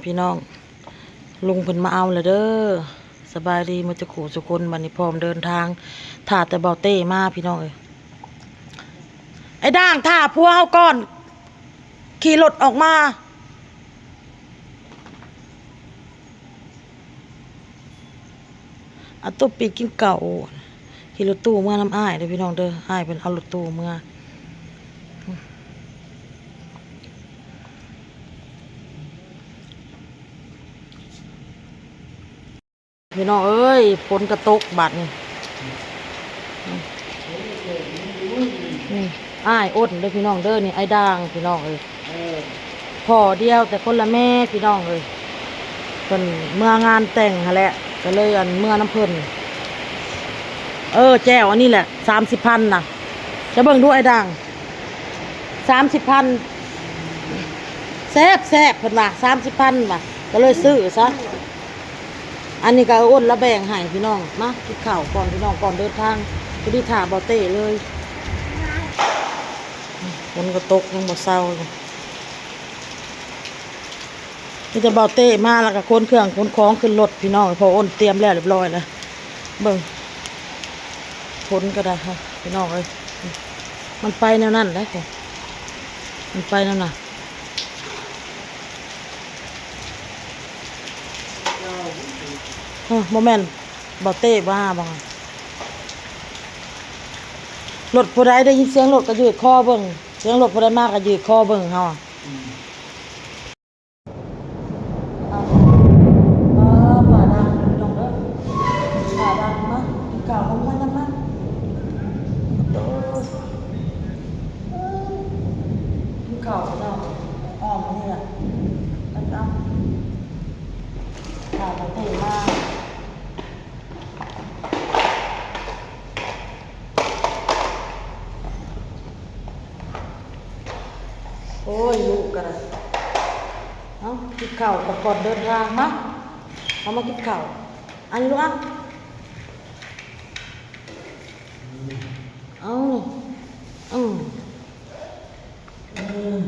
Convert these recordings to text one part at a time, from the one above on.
ພີ່ນ້ອງ ລຸງເພິ່ນມາເອົາແລ້ວເດີ. ສະບາຍດີໝົດທຸກຜູ້ທຸກຄົນ. ບັດນີ້ພ້ອມເດີນທາງ ຖ້າແຕ່ເບົາເຕ້ມາ ພີ່ນ້ອງເອີຍ. ໄອ້ດ່າງ ຖ້າຜົວເຮົາກ່ອນ ຂີ່ລົດອອກມາ. ອາຕຸບປີກິນເຂົ້າ ຂີ່ລົດຕູ້ເມືອນຳອ້າຍເດີພີ່ນ້ອງເດີ. ອ້າຍເພິ່ນເອົາລົດຕູ້ເມືອ ພີ່ນ້ອງເອີຍ ຝົນກະຕົກບາດນີ້. ນີ້ ອ້າຍອົດເດີພີ່ນ້ອງເດີ. ນີ້ອ້າຍດ່າງພີ່ນ້ອງເອີຍ ພໍ່ດຽວແຕ່ຄົນລະແມ່ພີ່ນ້ອງເອີຍ. ເພິ່ນເມືອງານແຕ່ງຫັ້ນແຫຼະ ກະເລີຍ ອັນ ເມືອນຳເພິ່ນ. ເອີ ແຈ່ວອັນນີ້ແຫຼະ ສາມສິບພັນນະ. ຈະເບິ່ງດູອ້າຍດ່າງ ສາມສິບພັນ ແຊບໆ ເພິ່ນວ່າ ສາມສິບພັນວ່າ ກະເລີຍຊື້ຊະ. ອັນນີ້ກະອົດລະແບ່ງໃຫ້ພີ່ນ້ອງ. ມາກິນເຂົ້າກ່ອນພີ່ນ້ອງ ກ່ອນເດີນທາງ ພໍດີຖ້າເບົາເຕ້ເລີຍ. ຝົນກະຕົກຍັງບໍ່ເຊົາຢູ່. ມີແຕ່ເບົາເຕ້ມາ ແລ້ວກະຂົນເຄື່ອງຂົນຂອງຂຶ້ນລົດພີ່ນ້ອງ. ພໍ່ອົນຕຽມແລ້ວຮຽບຮ້ອຍແລ້ວ. ເບິ່ງ ຝົນກະໄດ້ພີ່ນ້ອງເອີຍ ມັນໄປແນວນັ້ນໄດ໋ ມັນໄປແນວນັ້ນ. ເອີ ບໍ່ແມ່ນ ບໍ່ເຕະວ່າບໍ່ ລົດຜູ້ໃດໄດ້ຍິນສຽງລົດກະຢືດຄໍເບິ່ງ ສຽງລົດຜູ້ໃດມາກະຢືດຄໍເບິ່ງເຮົາ. ອືມ ເອົາ ເອີ ປາດັງພີ່ນ້ອງເດີ ປາດັງມາກິນເຂົ້ານຳກັນນຳມາ ໂອ້ຍ ກິນເຂົ້າເນາະ ອ້ອມນີ້ລະ ເອົາ ເອົາ ປາກະເຕມາ. ໂອ້ຍ ລູກກະໄດ້ ເອົາ ກິນເຂົ້າກ່ອນເດີນທາງ ມາ ເອົາມາກິນເຂົ້າ ອັນນີ້ລູກ ເອົາ ເອົາ ອືມ ອືມ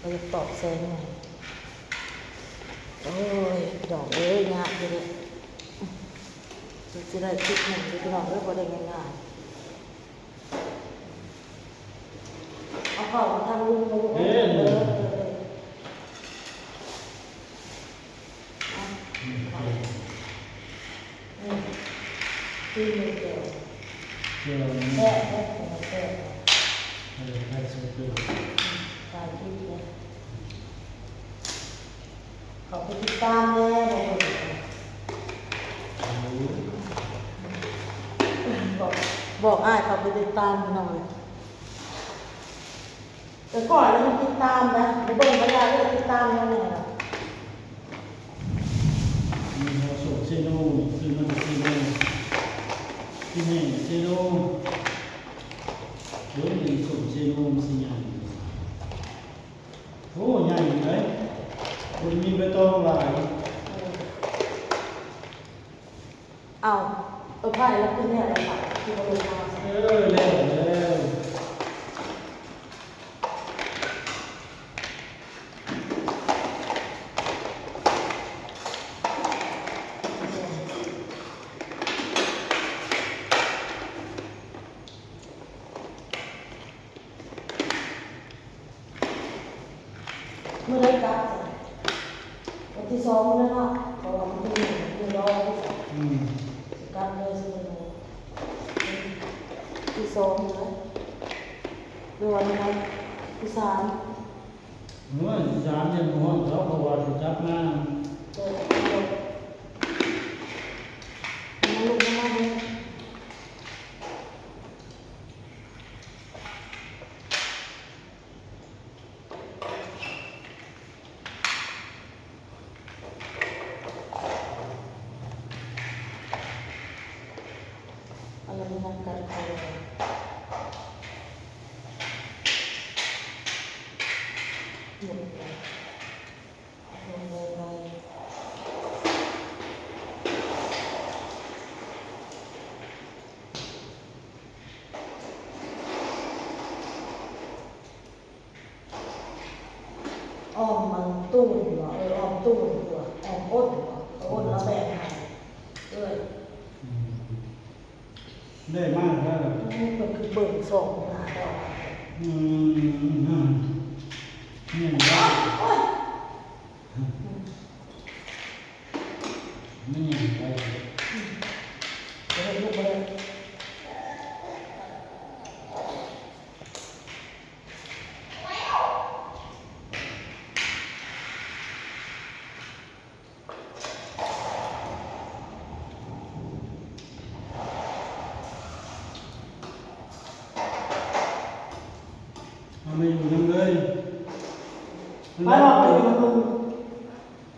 ກະຢາກຕອບແຊງ. ໂອ້ຍ ພີ່ນ້ອງເອີຍ ຍາກຢູ່ເດ ກວ່າຊິໄດ້ຄລິບໜຶ່ງ ພີ່ນ້ອງເອີຍ ບໍ່ໄດ້ງ່າຍໆ. ເອົາເຂົ້າມາທາງລຸງເດີລູກເອີຍ ເອີ ເອີ ເອີ ເອົາ ອືມ ກິນເລີຍແຈ່ວ ແຈ່ວ ແຊບເດີ ແຊບ ເອີ ໄດ້ສຸດເລີຍ ອືມ ຕາຍກິນເລີຍ. ເຂົ້າໄປຕິດຕາມແດ່ ບອກ ບອກອ້າຍເຂົ້າໄປຕິດຕາມໜ້ອຍ ແຕ່ກ່ອນລະຍັງຕິດຕາມນະ ບໍ່ເບິ່ງກະຢ່າເລີຍ ຕິດຕາມແນ່ໆ ລະ ມີເຮົາໂສດເຊໂນ ຊື້ມາແຕ່ເຊໂນ ກິນແຫ້ງເຊໂນ ເບິ່ງນີ້ໂສດເຊໂນມັນຊິຫຍັງ. ໂອ້ ໃຫຍ່ເລີຍ ບໍ່ໄດ້ມີໃບຕອງຫຼາຍ ເອີ ເອົາ ເອີ ພາຍລະກິນແລ້ວລະ ເອີ ແລ້ວແລ້ວ. ມື້ໃດກັບ? ວັນທີສອງນີ້ແຫຼະເນາະ ເພາະວ່າມັນເປັນມື້ດອງ ອືມ ຊິກັບເລີຍຊິເປັນມື້ທີສອງນີ້ແຫຼະ ຫຼືວ່າວັນທີສາມ? ໂອ້ຍ ທີສາມຍັງບໍ່ຮອດດອກ ເພາະວ່າຊິກັບມາ ເອີ ມາລູກມາເບິ່ງ. ອັນນັ້ນມັນກັດເຂົ້າ ລົງໄປ ລົງໄປ. ເ ອ້ອມມັນຕູນບໍ ເອີ ອ້ອມຕູນຕົວະ ອ້ອມອົນບໍ ເອີ ອົນລະແບ່ງໃຫ້ເອື້ອຍ. ອືມ ໄດ້ມາແລ້ວ ອືມ ເພິ່ນຄືເບິ່ງສອງໜ້າດອກ. ອືມ ແມ່ນແລ້ວ ອືມ ແມ່ນແລ້ວ ອືມ ເຮັດລູກບໍ່ໄດ້. ເອົາມາຢູ່ນຳເລີຍ ໄປບອກໄປຢູ່ນຳລຸງ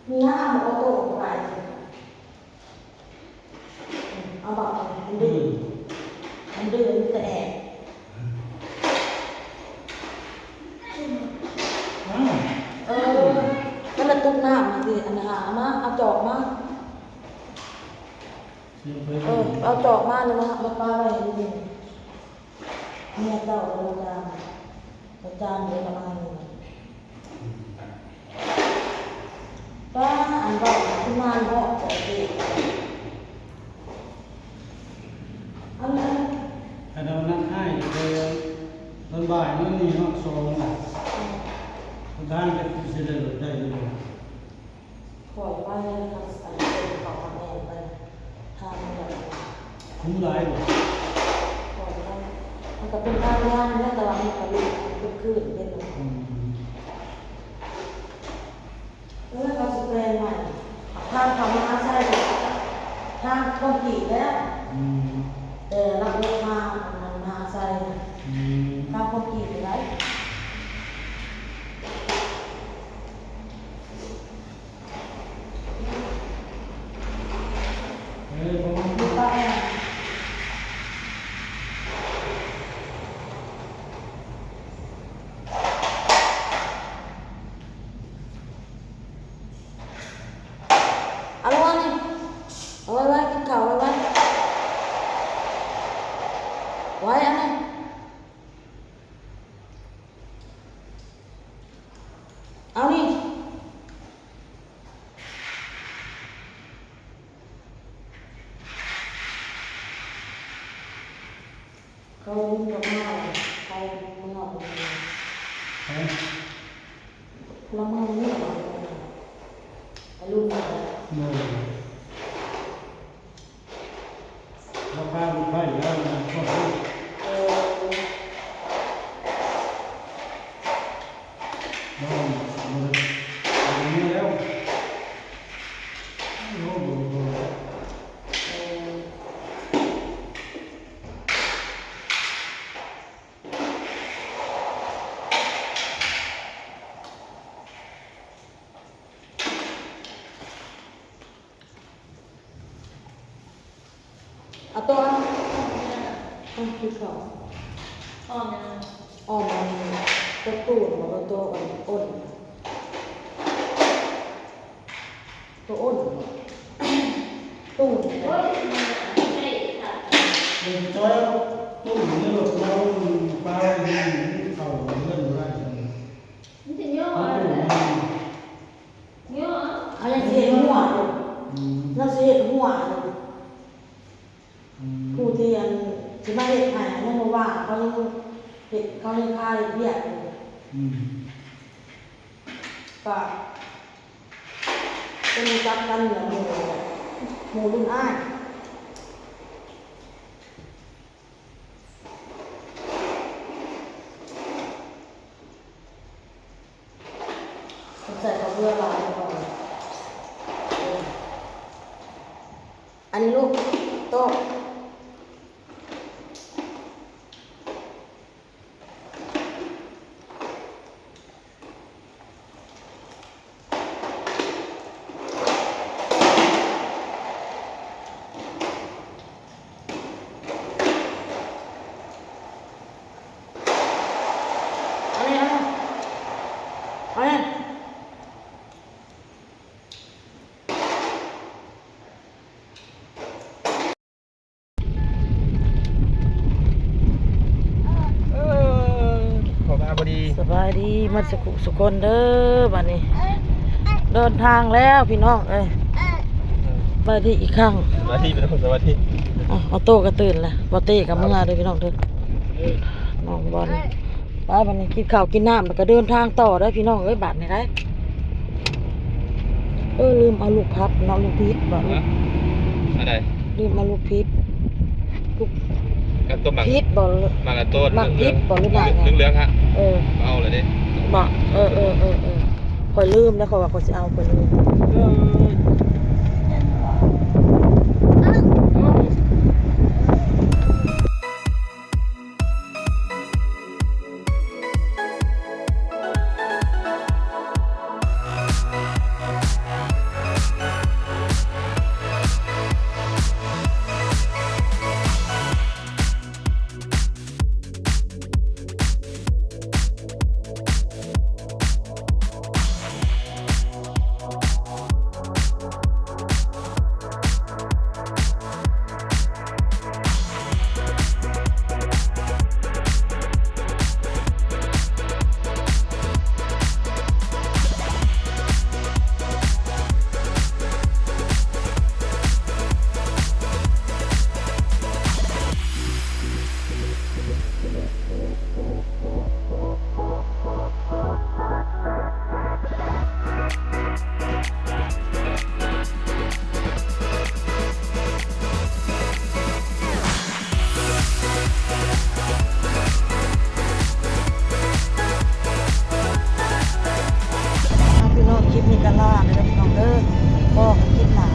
ມີຫາບໍ່ໂຕໄປ. ເອົາບອກ ມັນດື້ ມັນດື້ ມັນກະແອກ. ເອີ ມັນລະຕຸກນ້ຳ ມັນຊິອັນນັ້ນ ເອົາມາ ເອົາຈອກມາ ເອີ ເອົາຈອກມານີ້ມາ ມາປະໄວ້ໃຫ້ລຸງ. ເມຍເຈົ້າລະຈາມ ລະຈາມເດີລະມານີ້. ປ້າ ອັນເວົ້າຄືມານເນາະ ເຈົ້າຕິ ອັນນັ້ນ ອັນນັ້ນອ້າຍເດີ ຕອນບ່າຍນີ້ຮອດສອງລະ ອືມ ທາງຈະຊິໄດ້ລົດໄດ້ຢູ່. ຂ້ອຍໄປ ຄັນ ອັນເພິ່ນເຂົ້າມາແມ່ນໄປ ທາງແບບ ຫຸມຫຼາຍບໍ່? ຂ້ອຍໄປ ມັນກະເປັນທາງຍາງແຫຼະ ແຕ່ວ່າມັນກະເປັນ ເປັນຄືນ ເປັນ ອືມ ເອີ ເຂົາຊິແປງໃໝ່ ທາງເຂົ້າມະຫາໄຊ ທາງຄອນກຣີດແລ້ວ ອືມ ແຕ່ລັກລົງມາ ອັນນັ້ນ ມະຫາໄຊ ອືມ ທາງຄອນກຣີດໄດ້. ເອົາລະວະນີ້ ເອົາໄວ້ໆ ກິນເຂົ້າໄວ້ໆ ໄວ້ອັນນີ້ ເອົານີ້. ເຂົາລົງກັບມາ ເຂົາເມືອ ໃຜ? ລະເມືອນີ້ ອາລຸນ ໂດຍ. ລາວພາລູກໄພແລ້ວນະ ເອີ ນ້ອງບໍ່ໄດ້ ບໍ່ໄດ້ເມືອແລ້ວ ໂອ້ ບໍ່ໄດ້ ບໍ່ໄດ້ ເອີ. ເອົາໂຕ ເອົາ ເອົາ ກິນເຂົ້າ ອ້ອມຫຍັງ? ອ້ອມອັນ ໂຕຕູນບໍ່ ໂຕອັນ ໂຕອົນ ໂຕອົນ ຕູ້ ໂອ້ຍ ມັນໃຫຍ່ຄັກ ມັນຈອຍເອົາຕູ້ໃນລົດມາປາໄວ້ ມັນເຂົ້າເຮືອນບໍ່ໄດ້ ມັນຈະຍໍ ເອົາຕູ້ມາ ຍໍ ເຮົາຍັງຊິເຮັດຫົວຢູ່ ອືມ ຍັງຊິເຮັດຫົວຢູ່ ອືມ ຜູ້ທີ່ອັນຊິມາເຮັດໃຫ້ຍັງບໍ່ວ່າງ ເຂົາຍັງເຮັດ ເຂົາຍັງຄາເຮັດວຽກຢູ່ ອືມ ກະ ເປັນຮູ້ຈັກກັນແຫຼະ ໝູ່ ໝູ່ລຸ້ນອ້າຍ ໃສ່ເຂົ້າເບືອຫຼາຍກ່ອນ ອັນນີ້ລູກ ໂຕະ. ເອົາແນ່ ເອົາແນ່ ເອົາແນ່. ໝົດສຸຂະສຸຄົນເດີ ບັດນີ້ເດີນທາງແລ້ວພີ່ນ້ອງເອີຍ. ສະບາຍດີອີກຄັ້ງ ສະບາຍດີພີ່ນ້ອງ ສະບາຍດີ. ອ້າວ ອອໂຕ້ກໍຕື່ນແລ້ວ ບໍ່ເຕ້ກໍເມືອເດີພີ່ນ້ອງເດີ ນ້ອງບອນ. ໄປບັດນີ້ກິນເຂົ້າກິນນ້ຳ ແລ້ວກໍເດີນທາງຕໍ່ເດີພີ່ນ້ອງເອີຍ ບັດນີ້ໄດ. ເອີ ລືມເອົາລູກຜັກເນາະ ລູກພິກບໍ? ຮະ? ອັນໃດ? ລືມເອົາລູກພິກ ລູກ ກັບຕົ້ນໝາກ ພິກບໍ? ໝາກອັນຕົ້ນ ໝາກພິກບໍ ຫຼືໝາກຫຍັງ? ເຫຼືອງໆ ຮະ. ເອີ ເອົາແລ້ວເດ້ ບອກ. ເອີ ເອີ ເອີ ເອີ ຂ້ອຍລືມແລ້ວ ຂ້ອຍວ່າຂ້ອຍຊິເອົາ ຂ້ອຍລືມ. ເອີ ພີ່ນ້ອງ ຄລິບນີ້ກໍລາໄປແລ້ວພີ່ນ້ອງເດີ ພໍ້ກັນຄລິບໜ້າ.